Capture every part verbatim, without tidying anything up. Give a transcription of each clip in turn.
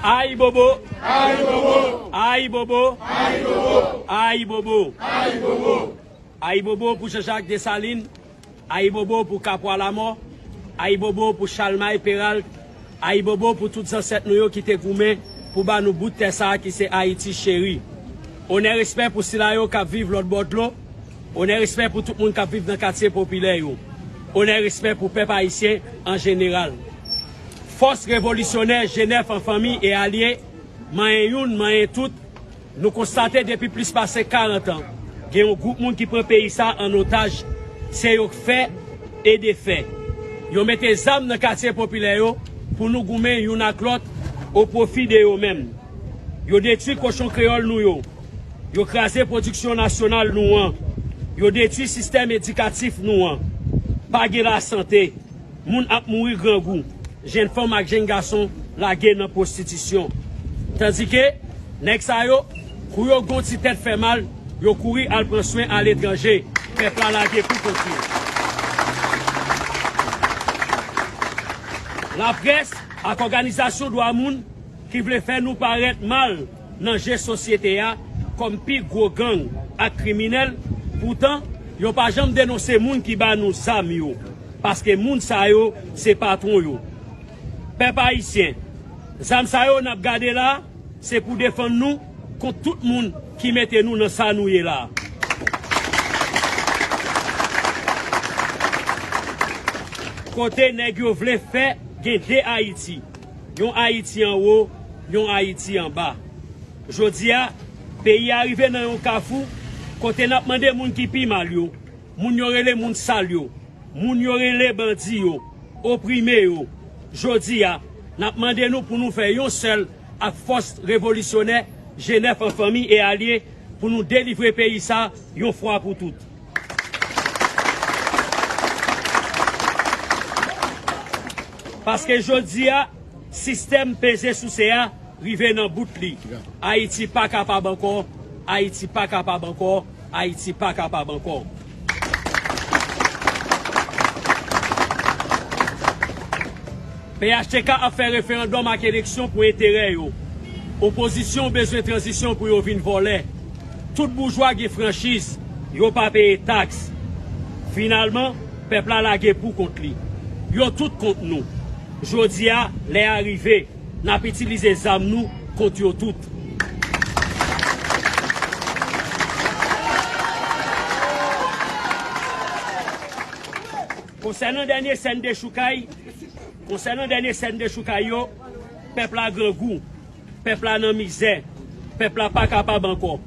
Ayibobo! Ayibobo! Ayibobo! Ayibobo! Ayibobo! Ayibobo pou Jean-Jacques Dessalines, ayibobo pou Kapwa Lamò, ayibobo pou Chalmay Peralt, ayibobo pou tout zansèt nou yo ki te goumen pou ba nou bout tè sa a ki se Ayiti cheri. Onè respè pou sila yo k ap viv lòt bò dlo, onè respè pou tout moun k ap viv nan katye popilè yo, onè respè pou pèp ayisyen an jeneral. Fòs revolisyonè Jenèf an fanmi e alye, manyen youn, manyen tout, nou konstate depi plis pase karant an, gen yon gwoup moun ki pran peyi sa an otaj, se yo k fè e defè. Yo mete zam nan katye popilè yo pou nou goumen youn ak lòt o pwofi de yo menm. Yo detwi kochon kreyòl nou yo. Yo kraze pwodiksyon nasyonal nou an. Yo detwi sistèm edikatif nou an. Pa gen lasante. Moun ap mouri grangou. Jèn fanm ak jèn gason lage nan pwostitisyon. Tandike, nèg sa yo, kou yo gon ti tèt fè mal, yo kouri al pran swen aletranje. Pèp la lage pou kont li. Laprès ak òganizasyon dwa moun ki vle fè nou parèt mal nan je sosyete a kòm pi gwo gang ak kriminèl, poutan, yo pa janm denonse moun ki ba nou zam yo, paske moun sa yo se patwon yo. Pèp ayisyen, zam sa yo n ap gade la, se pou defann nou kont tout moun ki mete nou nan sa nou ye la. Kote nèg yo vle fè gen de Ayiti, yon Ayiti anwo, yon Ayiti anba. Jodi a, peyi a rive nan yon kafou kote n ap mande moun ki pi mal yo, moun yo rele moun sal yo, moun yo rele bandi yo, oprime yo. Jodi a, n ap mande nou pou nou fè yon sèl ak fòs revolisyonè Jenèf an fanmi e alye pou nou delivre peyi sa yon fwa pou tout. Paske jodi a, sistèm peze souse a rive nan bout li. Ayiti pa kapab ankò, Ayiti pa kapab ankò, Ayiti pa kapab ankò. P H T K ap fè referandòm ak eleksyon pou enterè yo. Opozisyon bezwen tranzisyon pou yo vin vòlè. Tout boujwa gen franchiz, yo pa peye taks. Finalman, pèp la lage pou kont li. Yo tout kont nou. Jodi a, lè a rive, n ap itilize zam nou kont yo tout. Konsènan dènye sèn dechoukay, konsènan dènye sèn dechoukay yo, pèp la grangou, pèp la nan mizè, pèp la pa kapab ankò.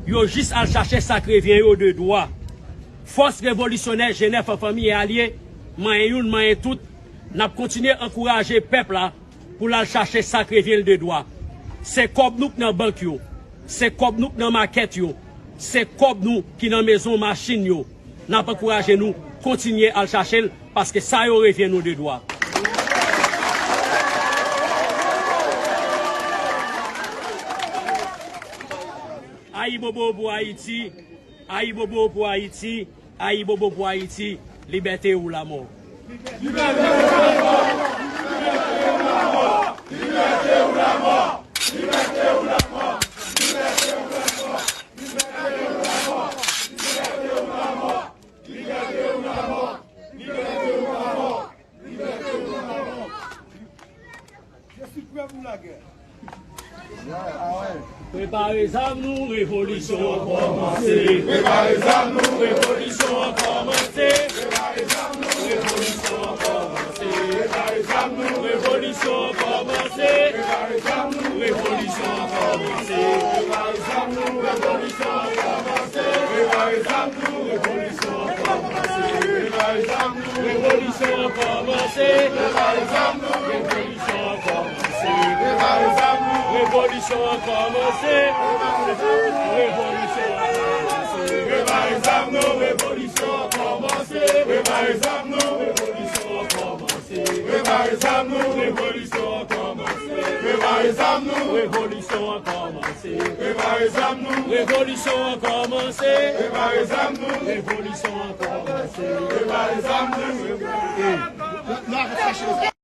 Yo jis al chache sa k revyen yo de dwa. Fòs revolisyonè Jenèf an fanmi e alye, manyen youn, manyen tout, n ap kontinye ankouraje pèp la pou l al chache sa k revyen l de dwa. Se kòb nou k nan bank yo, se kòb nou k nan makèt yo, se kòb nou ki nan mezon machin yo. N ap ankouraje nou kontinye al chache l, paske sa yo revyen nou de dwa. Ayibobo pou Ayiti, ayibobo pou Ayiti, ayibobo pou Ayiti, libète ou lamò. Libète ou lamò! Libète ou lamò! Libète ou lamò! Je suis prêt pour la guerre. Prepare zam nou, revolisyon an kòmanse. Prepare zam nou, revolisyon an kòmanse. Prepare zam nou, revolisyon an kòmanse. Prepare zam nou, revolisyon an kòmanse. Prepare zam nou, revolisyon an kòmanse. Prepare zam nou, revolisyon an kòmanse. Prepare zam nou, revolisyon an kòmanse. Prepare zam nou, revolisyon an kòmanse. Prepare zam nou, revolisyon an kòmanse. Prepare zam nou, revolisyon an kòmanse. Revolisyon an kòmanse. Prepare zam nou, revolisyon an kòmanse. Prepare zam nou, revolisyon an kòmanse. Prepare zam nou, revolisyon an kòmanse. Prepare zam nou, revolisyon an kòmanse. Prepare zam nou, revolisyon an kòmanse. Prepare zam nou, revolisyon an kòmanse. Prepare zam nou, revolisyon an kòmanse.